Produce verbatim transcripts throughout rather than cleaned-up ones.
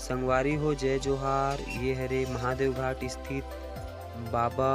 संगवारी हो, जय जोहार। ये हरे महादेव घाट स्थित बाबा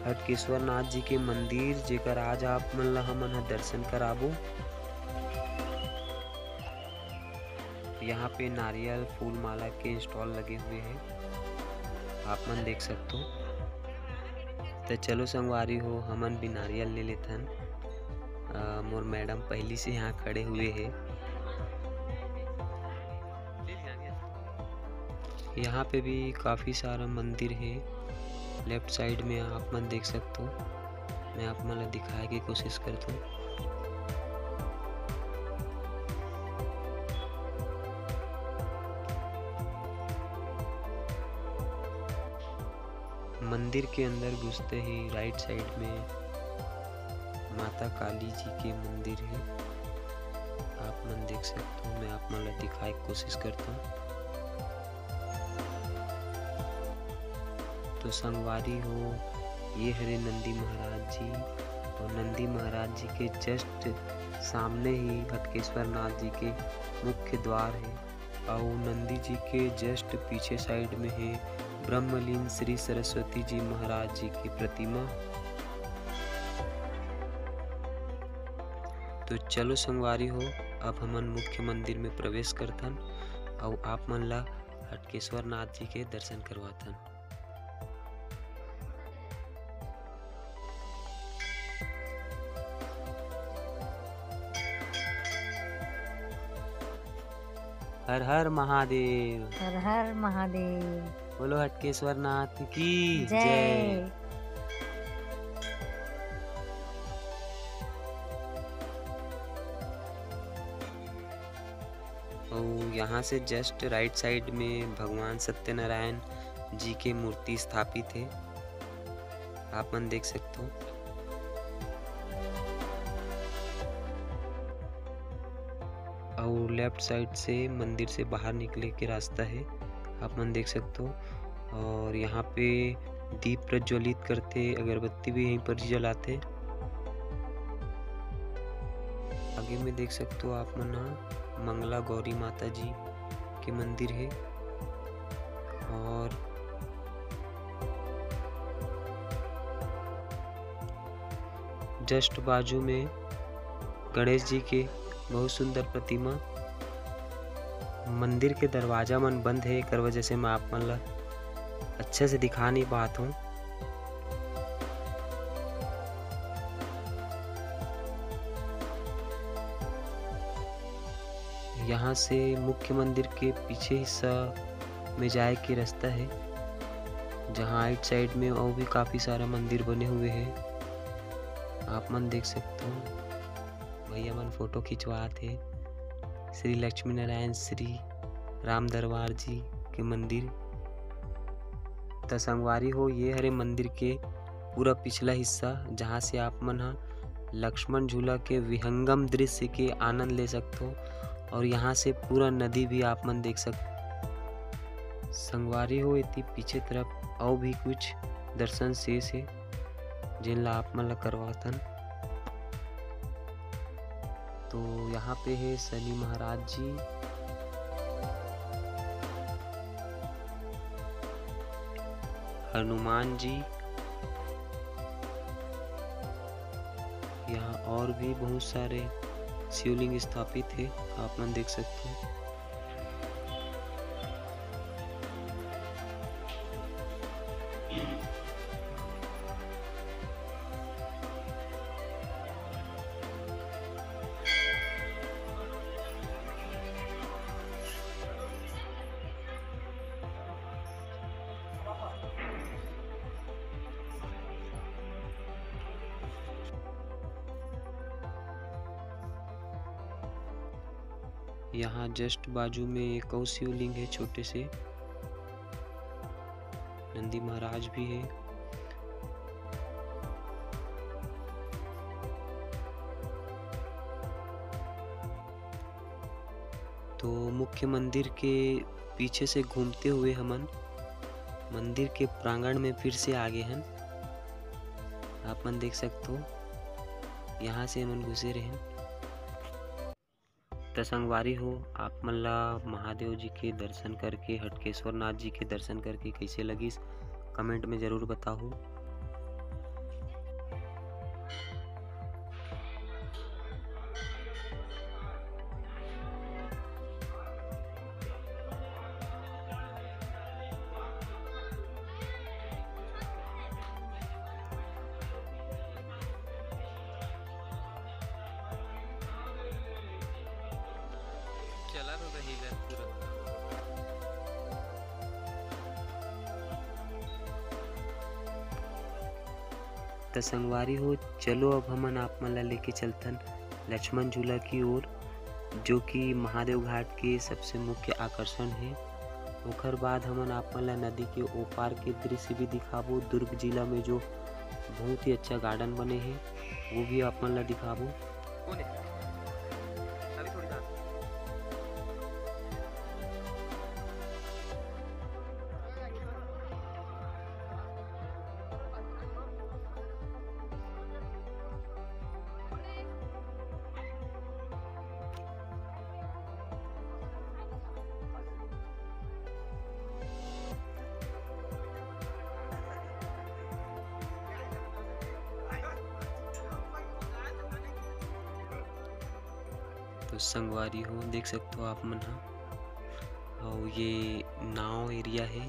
हटकेश्वर नाथ जी के मंदिर, जेकर आज आप मन ला हमन ह दर्शन कराबो। यहाँ पे नारियल फूल माला के स्टॉल लगे हुए हैं, आप मन देख सकते हो। तो चलो संगवारी हो, हमन भी नारियल ले लेथन। अ, मोर मैडम पहली से यहाँ खड़े हुए हैं। यहाँ पे भी काफ़ी सारा मंदिर है। लेफ्ट साइड में आप मन देख सकते हो, मैं आप मन ला दिखाए के कोशिश करता हूँ। मंदिर के अंदर घुसते ही राइट साइड में माता काली जी के मंदिर है, आप मन देख सकते हो। मैं आप मन ला दिखाए के कोशिश करता हूँ। तो संगवारी हो, ये हरे नंदी महाराज जी, और नंदी महाराज जी के जस्ट सामने ही हटकेश्वर नाथ जी के मुख्य द्वार है। अउ नंदी जी के जस्ट पीछे साइड में हे ब्रह्मलीन श्री सरस्वती जी महाराज जी की प्रतिमा। तो चलो संगवारी हो, अब हमन मुख्य मंदिर में प्रवेश करथन अउ आप मन ला हटकेश्वर नाथ जी के दर्शन करवाथन। हर हर महादेव। हर हर महादेव। बोलो हटकेश्वर नाथ की जय। जय। अउ यहाँ से जस्ट राइट साइड में भगवान सत्यनारायण जी के मूर्ति स्थापित है, आप मन देख सकते हो। अउ लेफ्ट साइड से मंदिर से बाहर निकले के रास्ता है, आप मन देख सकते हो। और यहाँ पे दीप प्रज्वलित करथे, अगरबत्ती भी यहीं पर जलाथे। आगे में देख सकते हो आप मन ह मंगला गौरी माता जी के मंदिर है और जस्ट बाजू में गणेश जी के बहुत सुंदर प्रतिमा। मंदिर के दरवाजा मन बंद है, एकर वजह से मैं आप मन ला अच्छा से दिखा नहीं पात हूँ। यहाँ से मुख्य मंदिर के पीछे हिस्सा में जाए के रास्ता है, जहाँ राइट साइड में और भी काफ़ी सारा मंदिर बने हुए हैं, आप मन देख सकते हो। भैया मन फोटो खिंचवात हे। श्री लक्ष्मी नारायण श्री राम दरबार जी के मंदिर। त संगवारी हो, ये हरे मंदिर के पूरा पिछला हिस्सा, जहाँ से आप मन ह लक्ष्मण झूला के विहंगम दृश्य के आनंद ले सकथो और यहाँ से पूरा नदी भी आप मन देख सकथो। संगवारी हो, एती पीछे तरफ अउ भी कुछ दर्शन शेष हे, जेन ला आप मन ला करवाथन। तो यहाँ पे है शनि महाराज जी, हनुमान जी, यहाँ और भी बहुत सारे शिवलिंग स्थापित है, आप मन देख सकते हैं। यहाँ जस्ट बाजू में एक और शिवलिंग है छोटे से, नंदी महाराज भी है। तो मुख्य मंदिर के पीछे से घूमते हुए हमन मंदिर के प्रांगण में फिर से आ गए हन। आप मन देख सकते हो, यहाँ से हमन घुसे रहेन। त संगवारी हो, आप मन ला महादेव जी के दर्शन करके, हटकेश्वर नाथ जी के दर्शन करके कइसे लगिस, comment में जरूर बताहू। चला तो रही इधर पूरा। त संगवारी हो, चलो अब हमन आप मन ला लेके चलथन लक्ष्मण झूला की ओर, जो कि महादेव घाट के सबसे मुख्य आकर्षण हे। ओखर बाद हमन आप मन ला नदी के ओ पार के दृश्य भी दिखाबो। दुर्ग जिला में जो बहुत ही अच्छा garden बने हे, वो भी आप मन ला दिखाबो। कौन है? अभी थोड़ी बात। तो संगवारी हो, देख सकथो आप मन ह, अउ ये नाव area हे।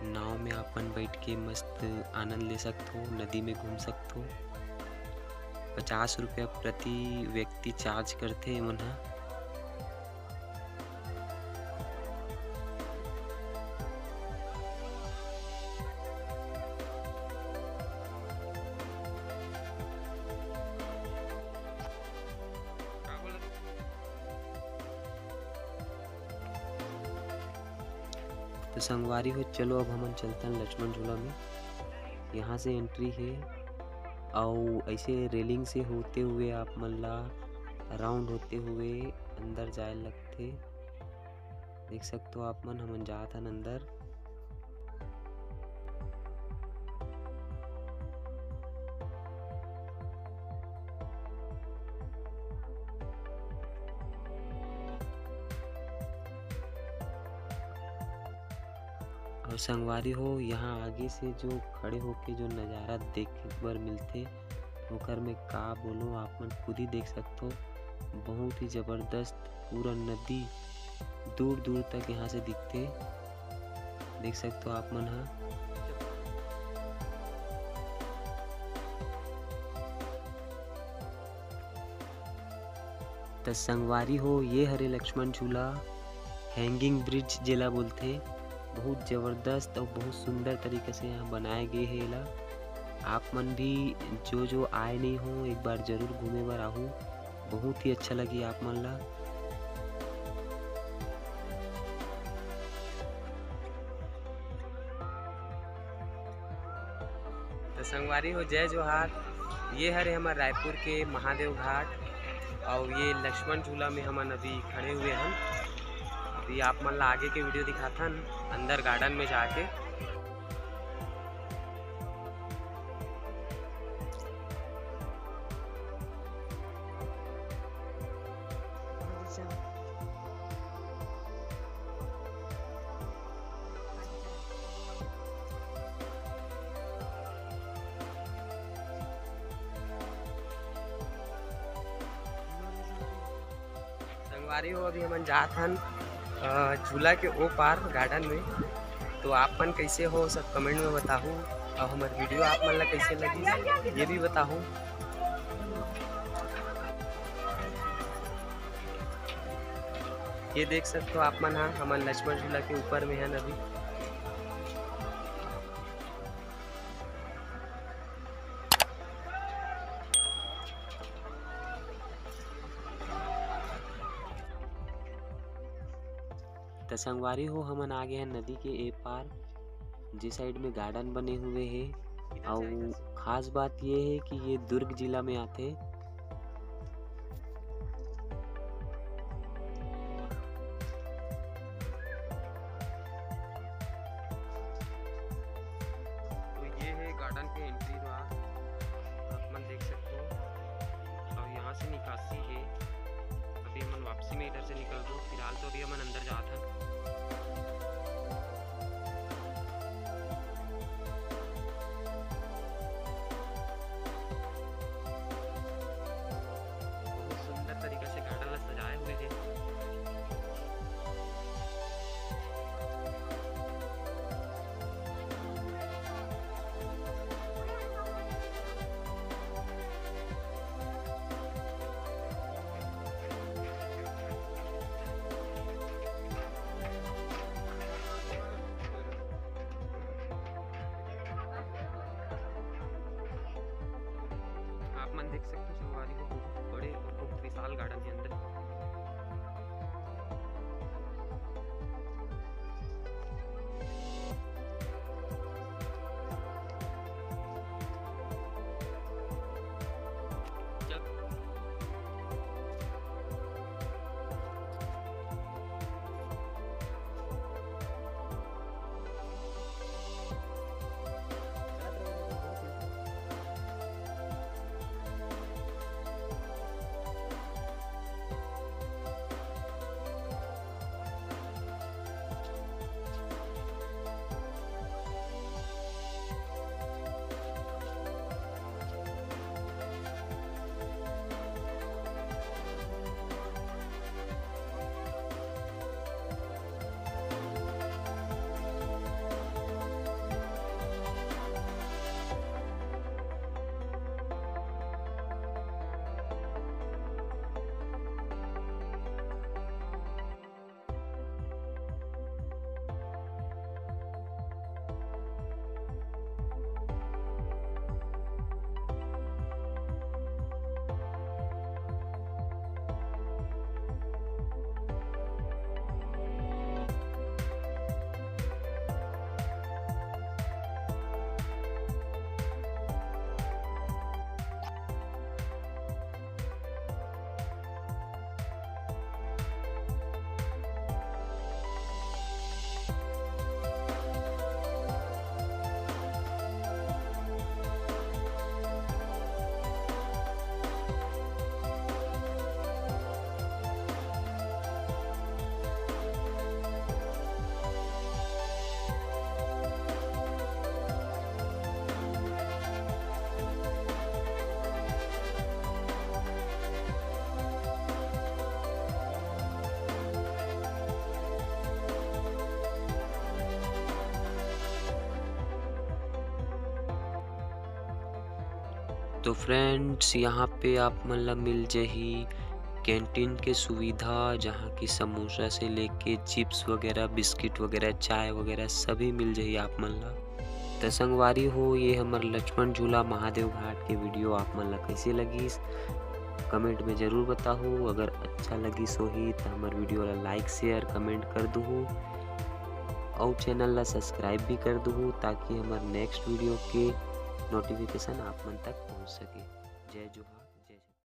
नाव में आप मन बैठ के मस्त आनंद ले सकथो, नदी में घूम सकथो। पचास रुपया प्रति व्यक्ति charge करथे एमन ह। तो संगवारी हो, चलो अब हमन चलथन लक्ष्मण झूला में। यहाँ से entry हे, अउ ऐसे railing से होते हुए आप मन ला round होते हुए अंदर जाए लगथे। देख सकथो आप मन, हमन जात हन अंदर। अउ संगवारी हो, यहाँ आगे से जो खड़े होके जो नजारा देखे बर मिलथे, ओकर में का बोलूं, आप मन खुद ही देख सकथो, बहुत ही जबरदस्त। पूरा नदी दूर दूर तक यहाँ से दिखथे, देख सकथो आप मन ह। त संगवारी हो, ये हरे लक्ष्मण झूला, hanging bridge जेला बोलथे। बहुत जबरदस्त अउ बहुत सुंदर तरीका से यहाँ बनाए गे हे एला। आप मन भी जो जो आए नहीं हो, एक बार जरूर घूमे बर आहू, बहुत ही अच्छा लगी आप मन ला। तो संगवारी हो, जय जोहार। ये हरे हमर रायपुर के महादेव घाट, अउ ये लक्ष्मण झूला में हमन अभी खड़े हुए हन। अभी आप मन ला आगे के video दिखाथन अंदर garden में जाके। संगवारी हो, अभी हमन जात हन, अ, झूला के ओ पार garden में। तो आप मन कैसे हो, सब comment में बताहू, अउ हमर video आप मन ला कैसे लगी, ये भी बताहू। ये देख सकथो आप मन ह, हमन लक्ष्मण झूला के ऊपर में हन अभी। त संगवारी हो, हमन आ गे हन नदी के ए पार, जे side में garden बने हुए हे। अउ खास बात ये हे कि ये दुर्ग जिला में आथे। तो ये हे garden के entry द्वार, आप मन देख सकथो। अउ यहाँ से निकासी हे। अभी हमन मैं इधर से निकल रहा हूँ। फिलहाल तो अभी हमन अंदर जात हन। बहुत सुंदर तरीका से गार्डन ला सजाए हुए हे। आप मन देख सकते हो संगवारी हो, बहुत बड़े और बहुत विशाल गार्डन है अंदर। तो friends, यहाँ पे आप मन ला मिल जही कैंटीन के सुविधा, जहाँ की समोसा से लेके चिप्स वगैरह, बिस्किट वगैरह, चाय वगैरह सभी मिल जही आप मन ला। त संगवारी हो, ये हमर लक्ष्मण झूला महादेव घाट के वीडियो आप मन ला कैसे लगिस, कमेंट में जरूर बताहू। अगर अच्छा लगिस होही त हमर वीडियो ला लाइक, शेयर, कमेंट कर दुहू, अउ चैनल ला सब्सक्राइब भी कर दुहू, ताकि हमर नेक्स्ट वीडियो के नोटिफिकेशन आप मन तक पहुंच सके। जय जोहार।